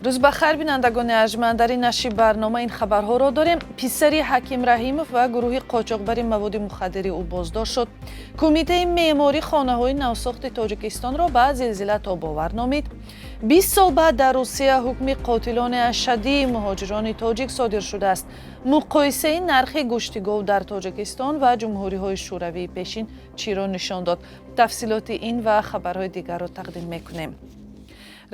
Рӯз ба хайр, бинандагони арҷманд. Дар ин нашри барнома ин хабарҳоро дорем: писари Ҳаким Раҳимов ва гурӯҳи қочоқбари маводи мухаддири ӯ боздошт шуд, Кумитаи меъморӣ хонаҳои навсохти Тоҷикистонро ба зилзила тобовар номид, 20 сол баъд дар Русия ҳукми қотилони ашаддии муҳоҷирони тоҷик содир шудааст, муқоисаи нархи гӯшти гов дар Тоҷикистон ва ҷумҳуриҳои шӯравии пешин чиро нишон дод. Тафсилоти ин ва хабарҳои дигарро тақдим мекунем.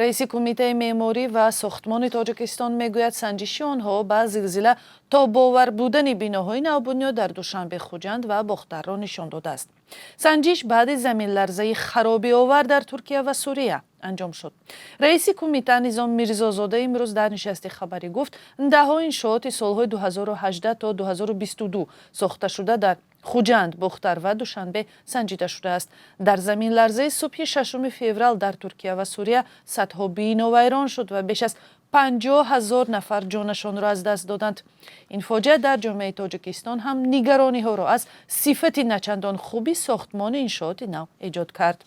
Раиси Кумитаи меъморӣ ва сохтмони Тоҷикистон мегӯяд, санҷиши онҳо ба зилзила тобовар будани биноҳои навбунёд дар Душанбе, Хуҷанд ва Бохтарро нишон додааст. Санҷиш баъди заминларзаи харобиовар дар Туркия ва Сурия анҷом шуд. Раиси кумита Низом Мирзозода имрӯз дар нишасти хабарӣ гуфт, даҳҳо иншооти солҳои 2018 то 2022 сохташуда дар Хуҷанд, Бохтар ва Душанбе санҷида шудааст. Дар заминларзаи субҳи 6 феврал дар Туркия ва Сурия садҳо бино вайрон шуд ва беш аз 50 000 нафар ҷонашонро аз даст доданд. Ин фоҷиа дар ҷомеаи Тоҷикистон ҳам нигарониҳоро аз сифати начандон хуби сохтмони иншооти нав эҷод кард.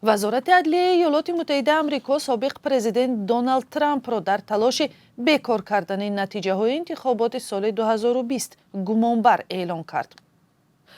Вазорати адлияи Иёлоти Муттаҳидаи Амрико собиқ президент Доналд Трампро дар талоши бекор кардани натиҷаҳои интихоботи соли 2020 гумонбар эълон кард.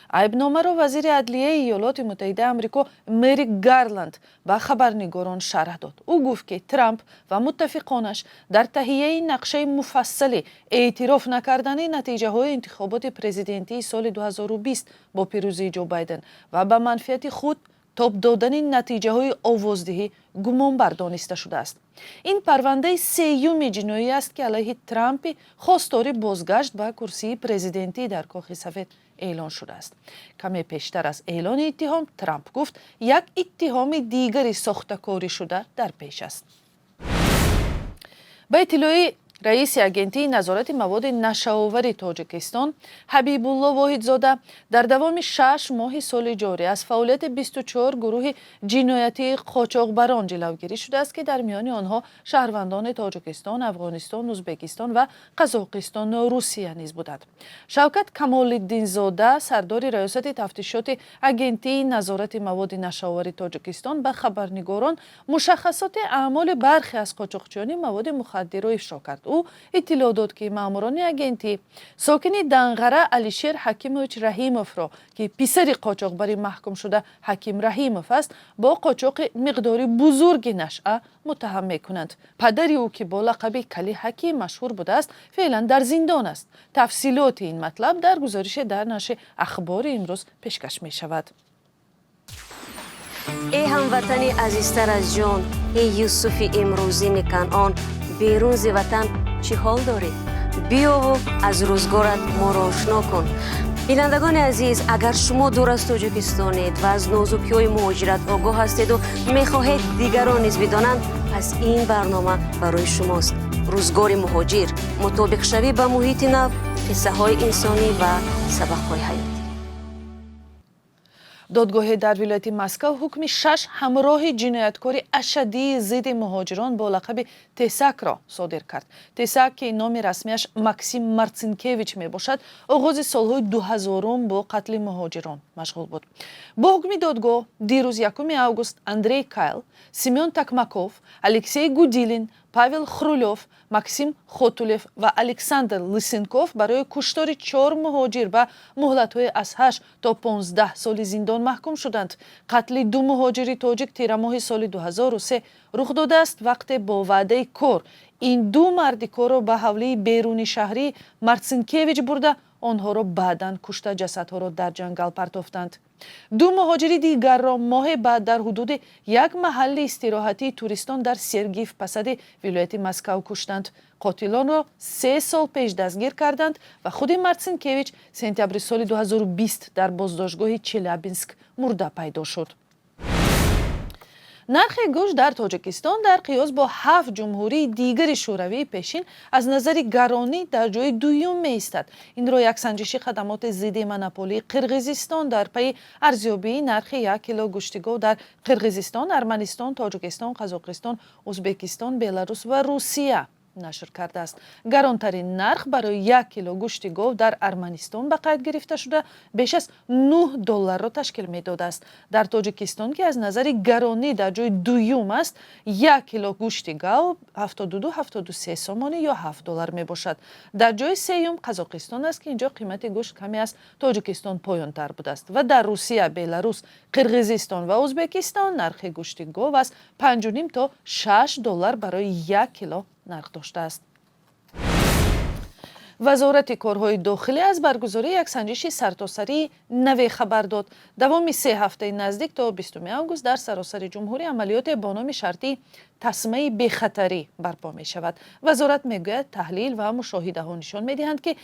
Айбномаро вазири адлияи Иёлоти Муттаҳидаи Амрико Мерик Гарланд ба хабарнигорон шарҳ дод. Ӯ гуфт, ки Трамп ва муттафиқонаш дар таҳияи нақшаи муфассали эътироф накардани натиҷаҳои интихоботи президентии соли 2020 бо пирӯзии Ҷо Байден ва ба манфиати худ тоб додани натиҷаҳои овоздиҳӣ гумонбар дониста шудааст. Ин парвандаи сеюми ҷиноӣ аст, ки алайҳи Трампи хостори бозгашт ба курсии президентӣ дар Кохи Сафед эълон шудааст. Каме пештар аз эълони иттиҳом Трамп гуфт, як иттиҳоми дигари сохтакорӣ шуда дар пеш аст. Ба иттилои раиси Агентии назорати маводи нашъаовари Тоҷикистон Ҳабибулло Воҳидзода, дар давоми 6 моҳи соли ҷорӣ аз фаъолияти 24 гурӯҳи ҷиноятии қочоқбарон ҷилавгирӣ шудааст, ки дар миёни онҳо шаҳрвандони Тоҷикистон, Афғонистон, Ӯзбекистон ва Қазоқистону Русия низ буданд. Шавкат Камолиддинзода, сардори Раёсати тафтишоти Агентии назорати маводи нашъаовари Тоҷикистон, ба хабарнигорон мушаххасоти аъмоли бархе аз қочоқчиёни маводи мухаддирро ифшо кард. Ӯ иттилоъ дод, ки маъмурони агентӣ сокини Данғара Алишер Ҳакимович Раҳимовро, ки писари қочоқбари маҳкумшуда Ҳаким Раҳимов аст, бо қочоқи миқдори бузурги нашъа муттаҳам мекунанд. Падари ӯ, ки бо лақаби Кали Ҳаким машҳур будааст, феълан дар зиндон аст. Тафсилоти ин матлаб дар гузорише дар нашри Ахбори имрӯз пешкаш мешавад. Эй ҳамватани азизтар аз ҷон, эй Юсуфи имрӯзини Канъон, берун зи ватан чӣ ҳол дорӣ? Биёву аз рӯзгорат моро ошно кун. Бинандагони азиз, агар шумо дур аз Тоҷикистонед ва аз нозукиҳои муҳоҷират огоҳ ҳастеду мехоҳед дигарон низ бидонанд, пас ин барнома барои шумост. Рӯзгори муҳоҷир: мутобиқшавӣ ба муҳити нав, қиссаҳои инсонӣ ва сабақҳои ҳаётӣ. Додгоҳе дар вилояти Москав ҳукми шаш ҳамроҳи ҷинояткори ашаддии зидди муҳоҷирон бо лақаби Тесакро содир кард. Тесак, ки номи расмиаш Максим Марцинкевич мебошад, оғози солҳои 2000-ум бо қатли муҳоҷирон машғул буд. Бо ҳукми додгоҳ дирӯз, 1 август, Андрей Кайл, Семён Такмаков, Алексей Гудилин, Павел Хрулёв, Максим Хотулев ва Александр Лысенков барои куштори чор муҳоҷир ба муҳлатҳои аз 8 то 15 соли зиндон маҳкум шуданд. Қатли ду муҳоҷири тоҷик тирамоҳи соли 2003 рух додааст, вақте бо ваъдаи кор ин ду марди корро ба ҳавлии беруни шаҳрии Марцинкевич бурда, онҳоро баъдан кушта, ҷасадҳоро дар ҷангал партофтанд. Ду муҳоҷири дигарро моҳе баъд дар ҳудуди як маҳалли истироҳатии туристон дар Сергиев Посади вилояти Москав куштанд. Қотилонро 3 сол пеш дастгир карданд ва худи Марцинкевич сентябри соли 2020 дар боздоштгоҳи Челябинск мурда пайдо шуд. Нархи гӯшт дар Тоҷикистон дар қиёс бо ҳафт ҷумҳурии дигари шӯравии пешин аз назари гаронӣ дар ҷои дуюм меистад. Инро як санҷиши хадамоти зидди монополии Қирғизистон дар пайи арзёбии нархи 1 кило гӯшти гов дар Қирғизистон, Арманистон, Тоҷикистон, Қазоқистон, Ӯзбекистон, Беларус ва Русия. Нашр кардааст. Гаронтарин нарх барои 1 кило гӯшти гов дар Арманистон ба қайд гирифта шуда, беш аз 9 долларро ташкил медодааст. Дар Тоҷикистон, ки аз назари гаронӣ дар ҷои дуюм аст, 1 кило гӯшти гов 72-73 сомонӣ ё 7 доллар мебошад. Дар ҷои сеюм Қазоқистон аст, ки инҷо қимати гӯшт каме аз Тоҷикистон поёнтар будааст. Ва дар Русия, Беларус, Қирғизистон ва Ӯзбекистон нархи гӯшти гов аз 5,5 то 6 доллар барои 1 кило нарх доштааст. Вазорати корҳои дохилӣ аз баргузории як санҷиши сартосарии наве хабар дод. Давоми 3 ҳафтаи наздик то 20 август дар саросари ҷумҳурӣ амалиёте бо номи шартии тасмаи бехатарӣ барпо мешавад. Вазорат мегӯяд, таҳлил ва мушоҳидаҳо нишон медиҳанд, ки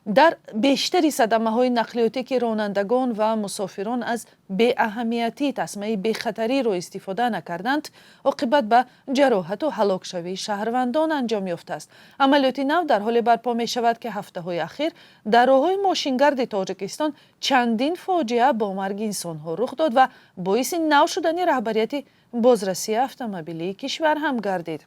дар бештари садамаҳои нақлиётӣ, ки ронандагон ва мусофирон аз беаҳамиятӣ тасмаи бехатариро истифода накарданд, оқибат ба ҷароҳату ҳалокшавии шаҳрвандон анҷом ёфтааст. Амалиёти нав дар ҳоле барпо мешавад, ки ҳафтаҳои ахир дар роҳҳои мошингарди Тоҷикистон чандин фоҷиа бо марги инсонҳо рух дод ва боиси нав шудани роҳбарияти бозрасии автомобилии кишвар ҳам гардид.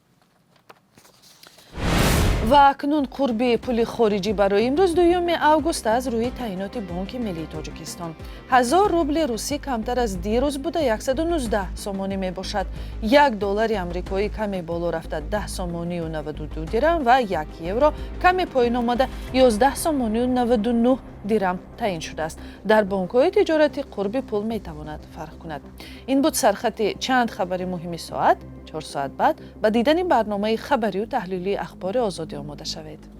Ва акнун қурби пули хориҷӣ барои имрӯз, 2 август, аз рӯи таъиноти Бонки миллии Тоҷикистон: 1000 рубли русӣ камтар аз дирӯз буда, 119 сомонӣ мебошад. 1 доллари амрикоӣ каме боло рафта, 10 сомонию 92 дирам ва 1 евро каме поён омада, 11 сомонию 99 дирам таъин шудааст. Дар бонкҳои тиҷоратӣ қурби пул метавонад фарқ кунад. Ин буд сархати чанд хабари муҳими соат. 4 соат баъд ба дидани барномаи хабарию таҳлилии Ахбори Озодӣ омода шавед.